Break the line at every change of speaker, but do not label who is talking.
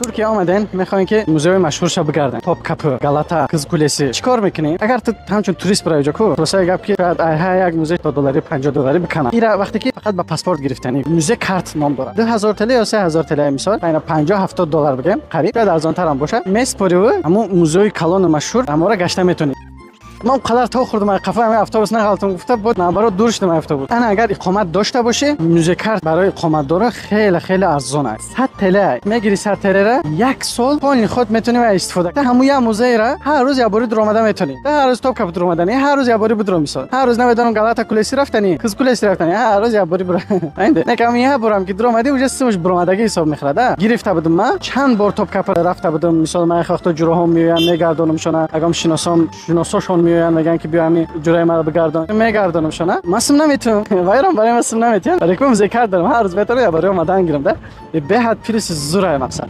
Туркия омаден, мехоҳем, ки музеои машҳурша бигардем: Топкапы, Галата, Қиз Кулеси. Чӣ кор мекунем, агар ту ҳамчун турист барои ҷо ку? Хулосаи гап, ки шояд айҳа як музей то доллари, 50 долларӣ биканам. Ира вақте ки фақат ба паспорт гирифтани, музей карт ном дорад, 2000 тл ё 3000 тл, мисол, айна 50-70 доллар бигем, қариб, шояд арзонтарам бошад, меспориву ҳамун музеои калону машҳур ҳамора гашта метонӣ. Ман қадар то хӯрдам, ай қафа ҳамин автобус нағалтам гуфта буд, наоборот, дур шудам автобус. Ана, агар иқомат дошта бошӣ, музей карт барои иқоматдоро хеле хеле арзон аст. 100 тл мегири, 100 тлра як сол полный худ метонӣ ва истифода. Ҳамун як музейра ҳар рӯз як бори дуромада метонӣ. Ҳар рӯз Топкапы дуромадани, ҳар рӯз як бори бидуро, мисол, ҳар рӯз, намедонам, Галата Кулеси рафтани, Қиз Кулеси рафтани, ҳар рӯз як бори бура. Некам як борам ки дуромадӣ, уже сумаш буромадагӣ ҳисоб мехӯрад. Гирифта будам, ман чанд бор Топкапы рафта будам. Мисол, ман вақто ҷуроҳом меоянд, мегардонамшона, агам шиносом, шиносошон меоянд, мегӯянд, ки биё, ҳами ҷураи маро бигардон, мегардонамшона. Ман сум наметавонам, вайрон барои ман сум наметиҳанд, вале ку музей карт дорам, ҳар рӯз метавонам як бори омадан гирам да. Беҳад плюси зурае, мақсад.